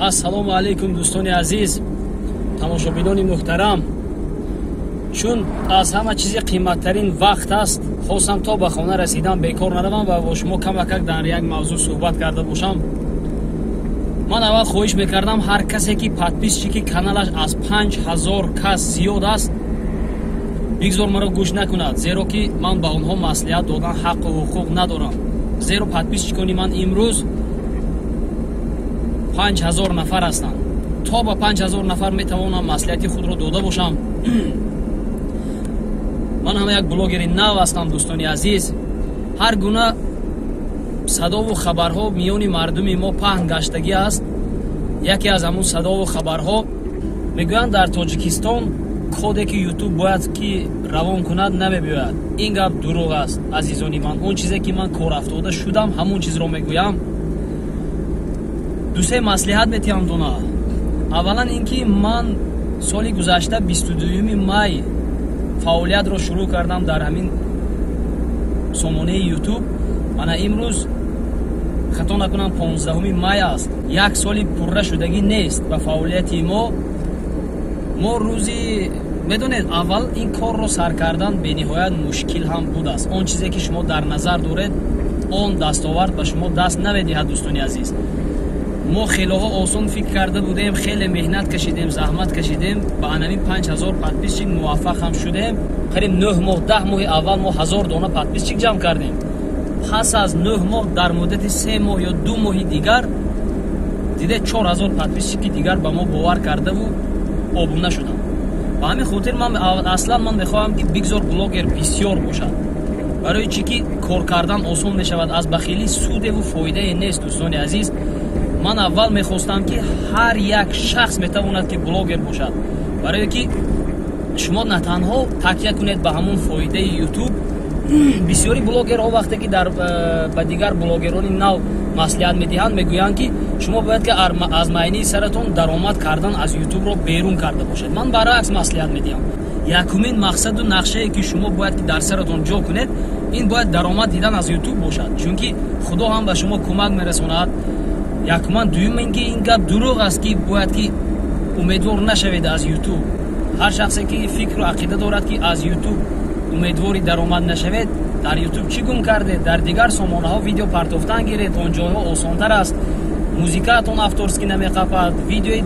Ассалому алайкум, дӯстони азиз, тамошобинони муҳтарам. Чун аз ҳама чизи қиматтарин вақт аст, хостам то ба хона расидан бекор наравам ва бо шумо камакак дар як мавзӯъ суҳбат карда бошам. Ман аввал хоҳиш мекардам, ҳар касе ки подписчики каналаш аз 5000 кас зиёд аст, бигзор маро гӯш накунад, зеро ки ман ба онҳо маслиҳат додан ҳаққу ҳуқуқ надорам. Зеро подписчикони ман имрӯз 5000 нафар ҳастанд. То ба 5000 нафар метавонам маслиҳати худро дода бошам. Ман ҳама як блогери нав ҳастам, дӯстони азиз. Ҳар гуна садову хабарҳо миёни мардуми мо паҳн гаштагӣ аст. Яке аз ҳамун садову хабарҳо мегӯянд, дар Тоҷикистон коде ки Ютуб бояд ки равон кунад, намебиёяд. Ин гап дурӯғ аст, азизони ман. Он чизе ки ман корафтода шудам, ҳамун чизро мегӯям. Дусе маслиҳат метиҳам дона. Аввалан, ин ки ман соли гузашта 22 май фаъолиятро шурӯъ кардам дар ҳамин сомонаи Ютуб. Мана имрӯз, хато накунам, 15 май аст. Як соли пурра шудагӣ нест ба фаъолияти мо. Мо рӯзи, медонед, аввал ин корро сар кардан бениҳоят мушкил ҳам будааст. Он чизе ки шумо дар назар доред, он дастовард ба шумо даст намедиҳад, дӯстони азиз. Мо хелоҳо осон фикр карда будем, хеле меҳнат кашидем, заҳмат кашидем, ба анамин 5000 подписчик муваффақ ҳам шудем. Қариб 9 моҳ, 10 моҳи аввал мо 1000 дона подписчик ҷамъ кардем. Пас аз 9 моҳ, дар муддати 3 моҳ ё 2 моҳи дигар диде, 4000 подписчики дигар ба мо бовар кардаву обуна шуданд. Ба ҳамин хотир ман аслан ман мехоҳам, ки бигзор блогер бисёр бошад. Барои чӣ ки кор кардан осон мешавад, аз бахилӣ судеву фоидае нест, дӯстони азиз. Ман аввал мехостам, ки ҳар як шахс метавонад ки блогер бошад, барое ки шумо на танҳо такя кунед ба ҳамун фоидаи Ютуб. Бисёри блогерҳо вақте ки дар ба дигар блогерони нав маслиҳат медиҳанд, мегӯянд, ки шумо бояд ки аз майнаи саратон даромад кардан аз Ютубро берун карда бошед. Ман баръакс маслиҳат медиҳам. Якумин мақсаду нақшае ки шумо бояд ки дар саратон ҷо кунед, ин бояд даромад дидан аз Ютуб бошад, чунки Худо ҳам ба шумо кӯмак мерасонад. Якуман. Дуюм, ин ки ин гап дурӯғ аст, ки бояд ки умедвор нашавед аз Ютуб. Ҳар шахсе ки фикру ақида дорад, ки аз Ютуб умедвори даромад нашавед, дар Ютуб чӣ гум кардед? Дар дигар сомонаҳо видео партофтан гиред, он ҷойҳо осонтар аст, музикаатон авторский намеқапад, видеои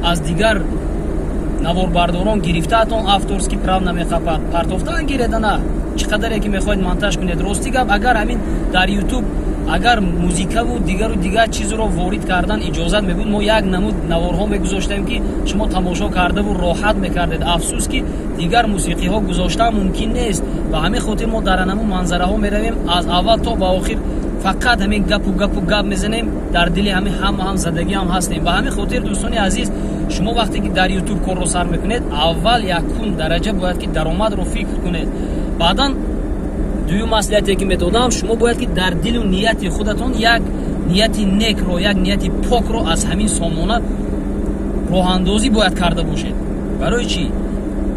аз дигар наворбардорон гирифтаатон авторский прав намеқапад. Партофтан гиред, ана чӣ қадаре ки мехоҳед монтаж кунед. Рости гап, агар ҳамин дар Ютуб агар музикаву дигару дигар чизро ворид кардан иҷозат мебуд, мо як намуд наворҳо мегузоштем, ки шумо тамошо кардаву роҳат мекардед. Афсӯс, ки дигар мусиқиҳо гузоштан мумкин нест. Ба ҳамин хотир мо дар анаму манзараҳо меравем, аз аввал то ба охир фақат ҳамин гапу гапу гап мезанем, дар дили ҳамин ҳама ҳам задагӣ ҳам ҳастем. Ба ҳамин хотир, дӯстони азиз, шумо вақте ки дар Ютуб корро сар мекунед, аввал якум дараҷа бояд ки даромадро фикр кунед. Баъдан дуюм маслиҳате ки медодам: шумо бояд ки дар дилу нияти худатон як нияти некро, як нияти покро аз ҳамин сомона роҳандозӣ бояд карда бошед. Барои чӣ?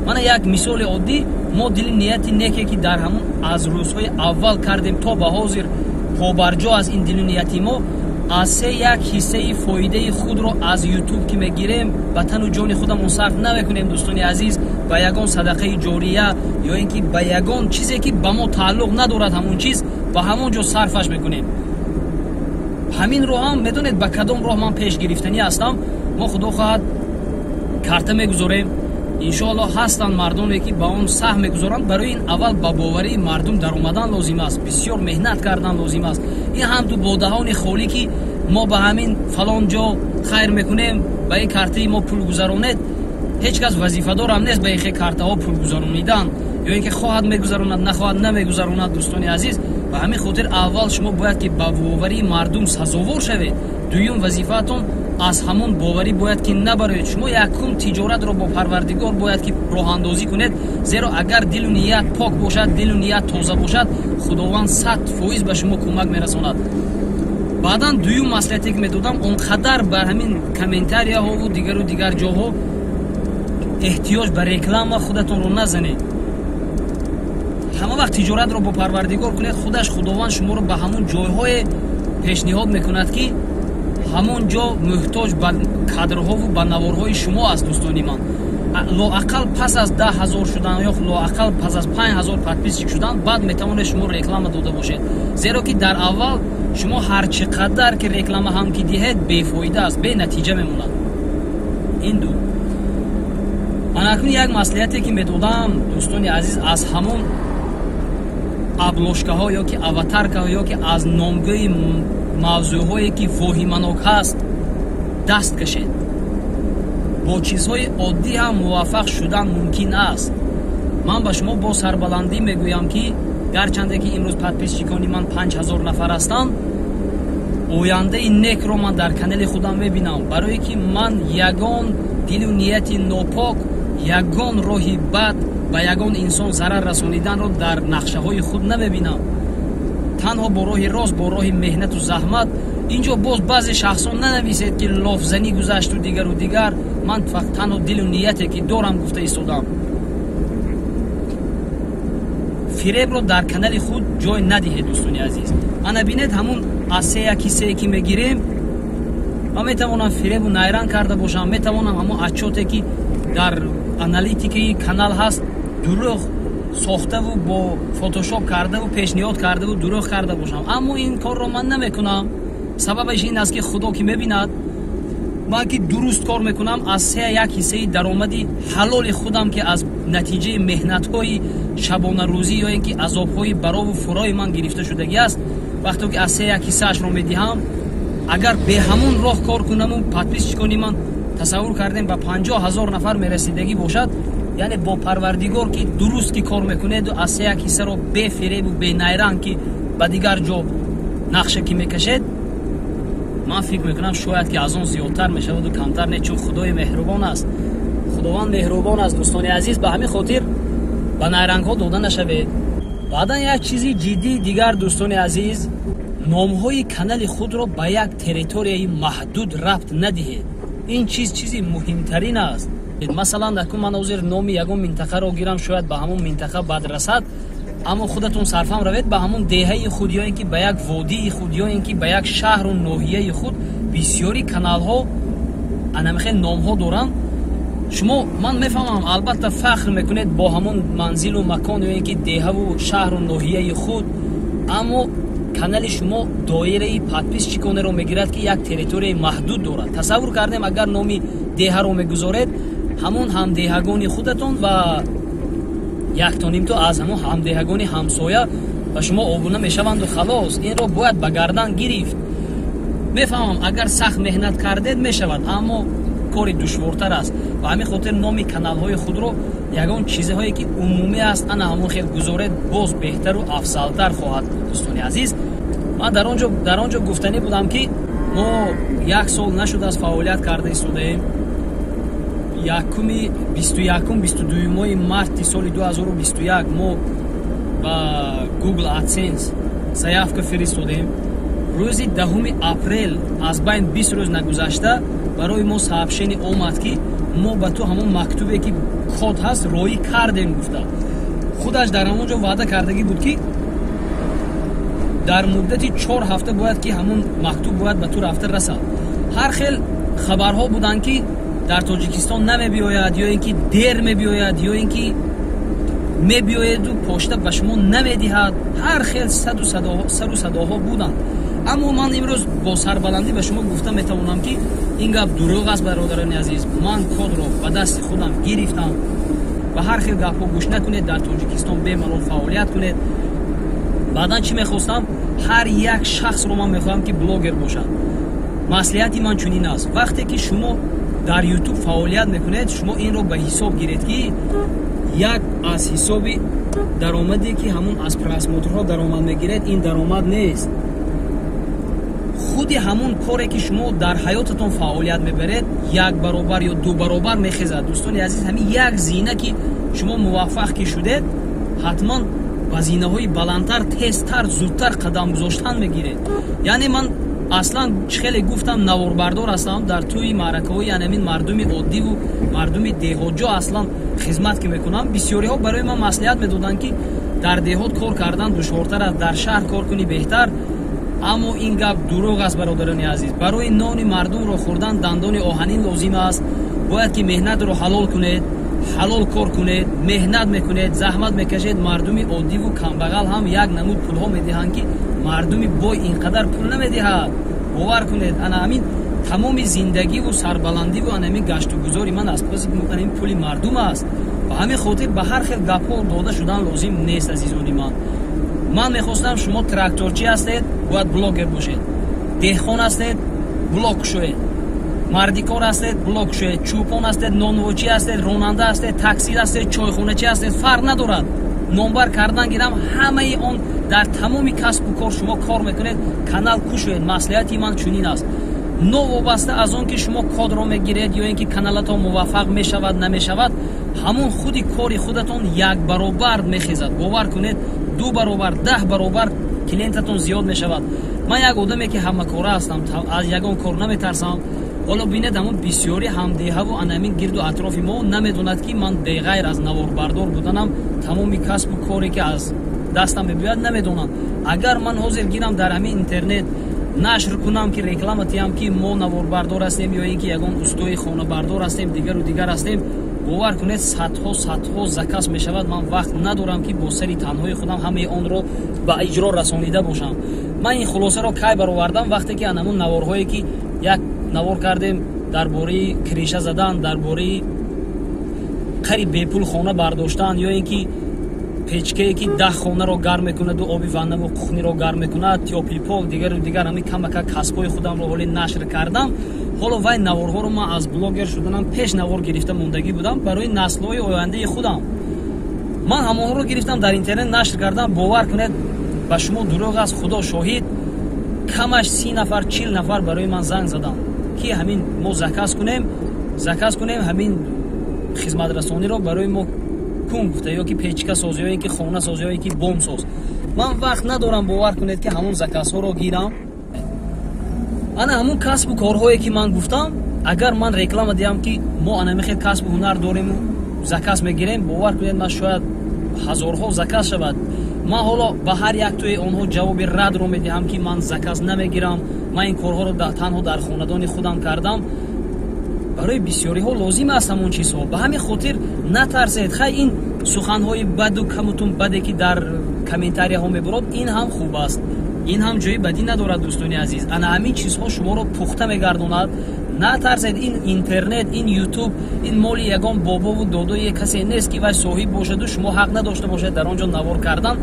Мана як мисоли оддӣ: мо дили нияти неке ки дар ҳамун аз рӯзҳои аввал кардем, то ба ҳозир побарҷо аз ин дилу нияти мо, аз се як ҳиссаи фоидаи худро аз Ютуб ки мегирем, ба тану ҷони худамон сарф намекунем, дӯстони азиз. Ба ягон садақаи ҷория ё ин ки ба ягон чизе ки ба мо тааллуқ надорад, ҳамон чиз ба ҳамон ҷо сарфаш мекунем. Ҳаминро ҳам медонед, ба кадом роҳ ман пеш гирифтанӣ ҳастам? Мо, Худо хоҳад, карта мегузорем, иншоалло. Ҳастанд мардоне ки ба он саҳм мегузоранд. Барои ин аввал ба боварии мардум даромадан лозим аст, бисёр меҳнат кардан лозим аст. Ин ҳам ту бо даҳони холӣ, ки мо ба ҳамин фалон ҷо хайр мекунем, ба ин картаи мо пул гузаронед, ҳеҷ кас вазифадорам нест ба ин хе картаҳо пул гузаронидан. Ё ин ки хоҳад, мегузаронад, нахоҳад, намегузаронад. Дӯстони азиз, ба ҳамин хотир аввал шумо бояд ки ба боварии мардум сазовор шавед. Дуюм вазифаатон, аз ҳамон боварӣ бояд ки набароед. Шумо якум тиҷоратро бо Парвардигор бояд ки роҳандозӣ кунед, зеро агар дилу ният пок бошад, дилу ният тоза бошад, Худованд 100% ба шумо кӯмак мерасонад. Баъдан дуюм маслиҳате ки медодам: он қадар ба ҳамин комментарияҳову дигару дигар ҷоҳо эҳтиёҷ ба реклама худатонро назанед. Ҳама вақт тиҷоратро бо Парвардигор кунед, худаш Худованд шуморо ба ҳамон ҷойҳое пешниҳод мекунад, ки Ҳамон ҷо муҳтоҷ ба кадрҳову ба наворҳои шумо аст, дӯстони ман. Лоақал пас аз 10 000 шудан ё лоақал пас аз 5000 подписчик шудан баъд метавонед шумо реклама дода бошед, зеро ки дар аввал шумо ҳар чӣ қадар ки реклама ҳам ки диҳед, бефоида аст, бенатиҷа мемонад. Ин ду. Анакун як маслиҳате ки медодам, дӯстони азиз: аз ҳамон обложкаҳо ё ки аватаркаҳо ё ки аз номгӯи мавзӯъҳое ки воҳиманок ҳаст, даст кашед. Бо чизҳои оддӣ ҳам муваффақ шудан мумкин аст. Ман ба шумо бо сарбаландӣ мегӯям, ки гарчанде ки имрӯз подписчикони ман 5000 нафар ҳастанд, ояндаи некро ман дар канали худам мебинам, барое ки ман ягон дилу нияти нопок, ягон роҳи бад ба ягон инсон зарар расониданро дар нақшаҳои худ намебинам. Танҳо бо роҳи рост, бо роҳи меҳнату заҳмат. Инҷо боз баъзе шахсон нанависед, ки лофзанӣ гузашту дигару дигар. Ман танҳо дилу нияте ки дорам, гуфта истодам. Фиребро дар канали худ ҷой надиҳед, дӯстони азиз. Ана бинед, ҳамун аз се яки се ки мегирем, ман метавонам фиребу найранг карда бошам, метавонам ҳамон отчёте ки дар аналитикаи канал ҳаст, дурӯғ сохтаву бо фотошоп кардаву пешниҳод кардаву дурӯғ карда бошам, аммо ин корро ман намекунам. Сабабаш ин аст, ки Худо ки мебинад, ман ки дуруст кор мекунам. Аз се як ҳиссаи даромади ҳалоли худам, ки аз натиҷаи меҳнатҳои шабонарӯзӣ ё ин ки азобҳои барову фурои ман гирифта шудагӣ аст, вақте ки аз се як ҳиссаашро медиҳам, агар бе ҳамун роҳ кор кунаму подписчикони ман, тасаввур кардем, ба 50 000 нафар мерасидагӣ бошад, яъне бо Парвардигор ки дуруст ки кор мекунеду аз се як ҳиссаро бефиребу бенайранг ки ба дигар ҷо нақша ки мекашед, ман фикр мекунам, шояд ки аз он зиёдтар мешаваду камтар не, чун Худои меҳрубон аст, Худованд меҳрубон аст, дӯстони азиз. Ба ҳамин хотир ба найрангҳо дода нашавед. Баъдан як чизи ҷиддии дигар, дӯстони азиз: номҳои канали худро ба як территорияи маҳдуд рабт надиҳед. Ин чиз чизи муҳимтарин аст. Масалан, акун ман ҳозир номи ягон минтақаро гирам, шояд ба ҳамон минтақа бад расад, аммо худатон сарфам равед ба ҳамон деҳаи худ ё ин ки ба як водии худ ё ин ки ба як шаҳру ноҳияи худ. Бисёри каналҳо анамихел номҳо доранд. Шумо, ман мефаҳмам, албатта, фахр мекунед бо ҳамон манзилу макон ё ин ки деҳаву шаҳру ноҳияи худ, аммо канали шумо доираи подписчиконеро мегирад, ки як территорияи маҳдуд дорад. Тасаввур кардем, агар номи деҳаро мегузоред, ҳамон ҳамдеҳагони худатон ва яктонимто аз ҳамон ҳамдеҳагони ҳамсоя ба шумо обуна мешаванду халос. Инро бояд ба гардан гирифт. Мефаҳмам, агар сахт меҳнат кардед, мешавад, аммо кори душвортар аст. Ба ҳамин хотир номи каналҳои худро ягон чизҳое ки умумӣ аст, ана ҳамон хел гузоред, боз беҳтару афзалтар хоҳад буд. Дӯстони азиз, ман дар он ҷо гуфтанӣ будам, ки мо як сол нашудааст фаъолият карда истодаем. Якуми, 21-ум, 22-юмои марти соли 2021 мо ба Google AdSense заявка фиристодем. Рӯзи 10-уми апрел, аз байн 20 рӯз нагузашта, барои мо сообщение омад, ки мо ба ту ҳамон мактубе ки код ҳаст, роӣ кардем гуфта. Худаш дар ҳамон ҷо ваъда кардагӣ буд, ки дар муддати 4 ҳафта бояд ки ҳамон мактуб бояд ба ту рафта расад. Ҳар хел хабарҳо буданд, ки дар Тоҷикистон намебиёяд ё ин ки дер мебиёяд, ё ин ки мебиёеду почта ба шумо намедиҳад. Ҳар хел сару садоҳо буданд, аммо ман имрӯз бо сарбаландӣ ба шумо гуфта метавонам, ки ин гап дурӯғ аст. Бародарони азиз, ман кодро ба дасти худам гирифтам. Ба ҳар хел гапҳо гӯш накунед, дар Тоҷикистон бемалол фаъолият кунед. Баъдан чӣ мехостам? Ҳар як шахсро ман мехоҳам, ки блогер бошад. Маслиҳати ман чунин аст: вақте ки шумо дар Ютуб фаъолият мекунед, шумо инро ба ҳисоб гиред, ки як аз ҳисоби даромаде ки ҳамун аз просмотрҳо даромад мегиред, ин даромад нест. Худи ҳамун коре ки шумо дар ҳаётатон фаъолият мебаред, як баробар ё ду баробар мехезад. Дӯстони азиз, ҳамин як зина ки шумо муваффақ ки шудед, ҳатман ба зинаҳои баландтар тезтар, зудтар қадам гузоштан мегиред. Яъне ман аслан, чӣ хеле гуфтам, наворбардор ҳастам. Дар тӯи маъракаҳои янамин мардуми оддиву мардуми деҳотҷо аслан хизмат ки мекунам, бисёриҳо барои ман маслиҳат медоданд, ки дар деҳот кор кардан душвортар аст, дар шаҳр кор кунӣ беҳтар. Аммо ин гап дурӯғ аст, бародарони азиз. Барои нони мардумро хӯрдан дандони оҳанин лозим аст. Бояд ки меҳнатро ҳалол кунед, ҳалол кор кунед, меҳнат мекунед, заҳмат мекашед. Мардуми оддиву камбағал ҳам як намуд пулҳо медиҳанд, ки мардуми бой ин қадар пул намедиҳад. Бовар кунед, ана ҳамин тамоми зиндагиву сарбаландиву ана ҳамин гаштугузори ман аз паси ҳамин пули мардум аст. Ба ҳамин хотир ба ҳар хел гапҳо дода шудан лозим нест, азизони ман. Ман мехостам, шумо тракторчӣ ҳастед, бояд блогер бошед, деҳқон ҳастед, блог кушоед, мардикор ҳастед, блог кушоед, чӯпон ҳастед, нонвойчӣ ҳастед, ронанда ҳастед, такси ҳастед, чойхоначӣ ҳастед, фарқ надорад. Номбар кардан гирам, ҳамаи он дар тамоми касбу кор шумо кор мекунед, канал кушоед. Маслиҳати ман чунин аст. Новобаста аз он ки шумо кодро мегиред ё ин ки каналатон муваффақ мешавад, намешавад, ҳамон худи кори худатон як баробар мехезад. Бовар кунед, 2 баробар, 10 баробар клиентатон зиёд мешавад. Ман як одаме ки ҳамакора ҳастам, аз ягон кор наметарсам. Ҳоло бинед, ҳамон бисёри ҳамдеҳаву анамин гирду атрофи мо намедонад, ки ман беғайр аз наворбардор буданам тамоми касбу коре ки аз дастам мебиёяд намедонанд. Агар ман ҳозир гирам дар ҳамин интернет нашр кунам, ки реклама тиҳам, ки мо наворбардор ҳастем ё ин ки ягон устои хонабардор ҳастем, дигару дигар ҳастем, бовар кунед, садҳо садҳо заказ мешавад. Ман вақт надорам, ки бо сари танҳои худам ҳамаи онро ба иҷро расонида бошам. Ман ин хулосаро кай баровардам? Вақте ки анамун наворҳое ки як навор кардем дар бораи криша задан, дар бораи қари бепул хона бардоштан, ё ин ки печкае ки 10 хонаро гарм мекунаду оби ваннаву кухниро гарм мекунад, тёплый пол, дигару дигар, ҳамин камака касбҳои худамро ҳоле нашр кардам. Ҳоло вай наворҳоро ман аз блогер шуданам пеш навор гирифта мондагӣ будам барои наслҳои ояндаи худам. Ман ҳамонҳоро гирифтам, дар интернет нашр кардам. Бовар кунед, ба шумо дурӯғ аст, худо шоҳид, камаш 30 нафар, 40 нафар барои ман занг заданд, ки ҳамин мо заказ кунем, заказ кунем ҳамин хизматрасониро барои мо кун гуфта, ё ки печка соз, ё ин ки хона соз, ё ин ки бом соз. Ман вақт надорам, бовар кунед, ки ҳамон заказҳоро гирам. Ана ҳамон касбу корҳое ки ман гуфтам, агар ман реклама диҳам, ки мо ана хел касбу ҳунар дорему заказ мегирем, бовар кунед, ман шояд ҳазорҳо заказ шавад. Ман ҳоло ба ҳар як тои онҳо ҷавоби радро медиҳам, ки ман заказ намегирам, ман ин корҳоро танҳо дар хонадони худам кардам. Барои бисёриҳо лозим аст ҳамон чизҳо. Ба ҳамин хотир натарсед. Хай, ин суханҳои баду камутун баде ки дар комментарияҳо мебурод, ин ҳам хуб аст, ин ҳам ҷои бадӣ надорад, дӯстони азиз. Ана ҳамин чизҳо шуморо пухта мегардонад. Натарсед, ин интернет, ин ютуб, ин моли ягон бобову додои касе нест, ки вай соҳиб бошаду шумо ҳақ надошта бошед дар он ҷо навор кардан.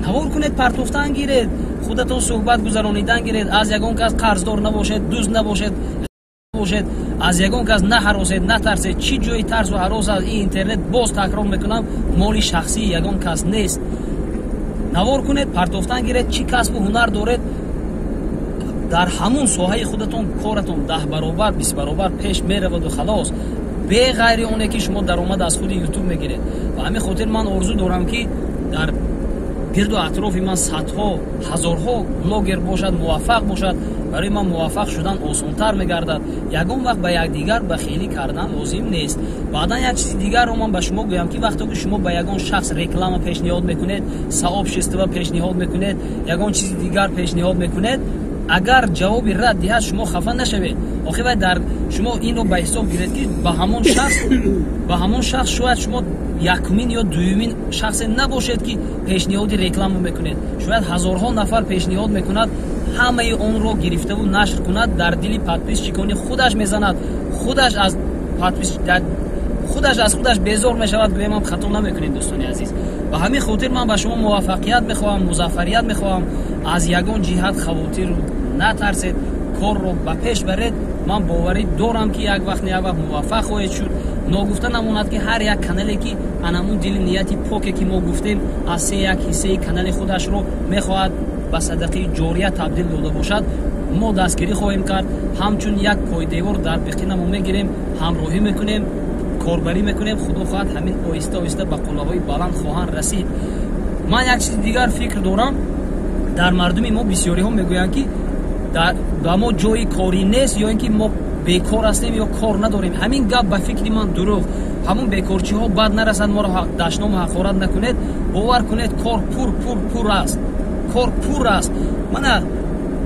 Навор кунед, партофтан гиред, худатон суҳбат гузаронидан гиред, аз ягон кас қарздор набошед, дузд набошед, бошед, аз ягон кас наҳаросед, натарсед. Чӣ ҷои тарсу ҳарос аст? Ин интернет, боз такрор мекунам, моли шахсии ягон кас нест. Навор кунед, партофтан гиред, чӣ касбу ҳунар доред, дар ҳамун соҳаи худатон коратон 10 баробар, 20 баробар пеш мераваду халос, беғайри оне ки шумо даромад аз худи ютуб мегиред. Ба ҳамин хотир ман орзу дорам, ки дар гирду атрофи ман садҳо, ҳазорҳо блогер бошад, муваффақ бошад. Барои ман муваффақ шудан осонтар мегардад. Ягон вақт ба якдигар бахелӣ кардан лозим нест. Баъдан як чизи дигарро ман ба шумо гӯям, ки вақте ки шумо ба ягон шахс реклама пешниҳод мекунед, сообщество пешниҳод мекунед, ягон чизи дигар пешниҳод мекунед, агар ҷавоби рад диҳад, шумо хафа нашавед. Охи вай дар шумо инро ба ҳисоб гиред, ки ба ҳамон шахс шояд шумо якумин ё дуюмин шахсе набошед, ки пешниҳоди реклама мекунед. Шояд ҳазорҳо нафар пешниҳод мекунад, ҳамаи онро гирифтаву нашр кунад, дар дили подписчикони худаш мезанад, худаш аз худаш безор мешавад. Гӯям хато намекунед, дӯстони азиз. Ба ҳамин хотир ман ба шумо муваффақият мехоҳам, музаффарият мехоҳам. Аз ягон ҷиҳат хавотир натарсед, корро ба пеш баред. Ман боварӣ дорам, ки як вақт не як вақт муваффақ хоҳед шуд. Ногуфта намонад, ки ҳар як канале ки анамун дили нияти поке ки мо гуфтем, аз се як ҳиссаи канали худашро мехоҳад ба садақаи ҷория табдил дода бошад, мо дастгирӣ хоҳем кард. Ҳамчун як пойдевор дар биқинамо мегирем, ҳамроҳӣ мекунем, корбарӣ мекунем. Худо хоҳад, ҳамин оҳиста оҳиста ба қуллаҳои баланд хоҳанд расид. Ман як чизи дигар фикр дорам. Дар мардуми мо бисёриҳо мегӯянд, ки ба мо ҷои корӣ нест, ё ин ки мо бекор ҳастем ё кор надорем. Ҳамин гап ба фикри ман дурӯғ. Ҳамун бекорчиҳо бад нарасад, моро дашному ҳақорат накунед. Бовар кунед, кор пур, пур, пур аст, кор пур аст. Мана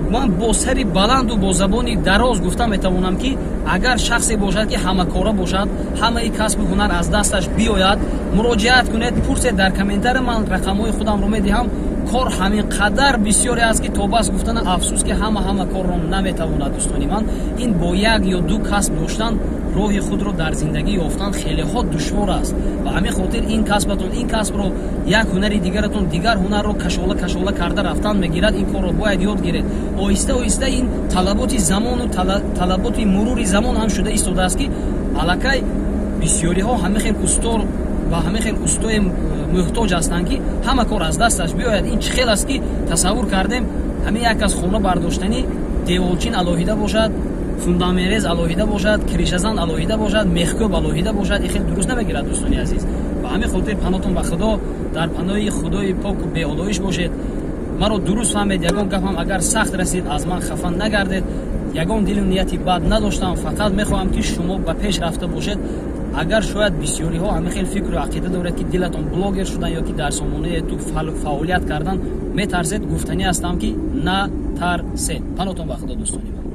Ман бо сари баланду бо забони дароз гуфта метавонам, ки агар шахсе бошад, ки ҳамакора бошад, ҳамаи касбу ҳунар аз дасташ биёяд, муроҷиат кунед, пурсед. Дар комментария ман рақамҳои худамро медиҳам. Кор ҳамин қадар бисёре аст, ки то бас гуфтана афсӯс, ки ҳама корро наметавонад. Дӯстони ман, ин бо як ё ду касб доштан роҳи худро дар зиндагӣ ёфтан хелеҳо душвор аст. Ба ҳамин хотир ин касбатон, ин касбро, як ҳунари дигаратон, дигар ҳунарро кашола кашола карда рафтан мегирад. Ин корро бояд ёд гиред оҳиста оҳиста. Ин талаботи замону талаботи мурури замон ҳам шуда истодааст, ки аллакай бисёриҳо ҳамин хел устор ва ҳамин хел устои муҳтоҷ ҳастанд, ки ҳама кор аз дасташ биёяд. Ин чӣ хел аст, ки тасаввур кардем, ҳамин як аз хона бардоштанӣ деворчин алоҳида бошад, фундаментрез алоҳида бошад, крышазан алоҳида бошад, мехкӯб алоҳида бошад. Ин хел дуруст намегирад, дӯстони азиз. Ба ҳамин хотир паноҳтон ба Худо, дар паноҳи Худои поку беолоиш бошед. Маро дуруст фаҳмед, ягон гапам агар сахт расид, аз ман хафа нагардед. Ягон дилу нияти бад надоштам, фақат мехоҳам, ки шумо ба пеш рафта бошед. Агар шояд бисёриҳо ҳамин хел фикру ақида доред, ки дилатон блогер шудан ё ки дар сомонаи ютуб фаъолият кардан, метарсед, гуфтанӣ ҳастам, ки натарсед. Паноҳтон ба Худо, дӯстони ман.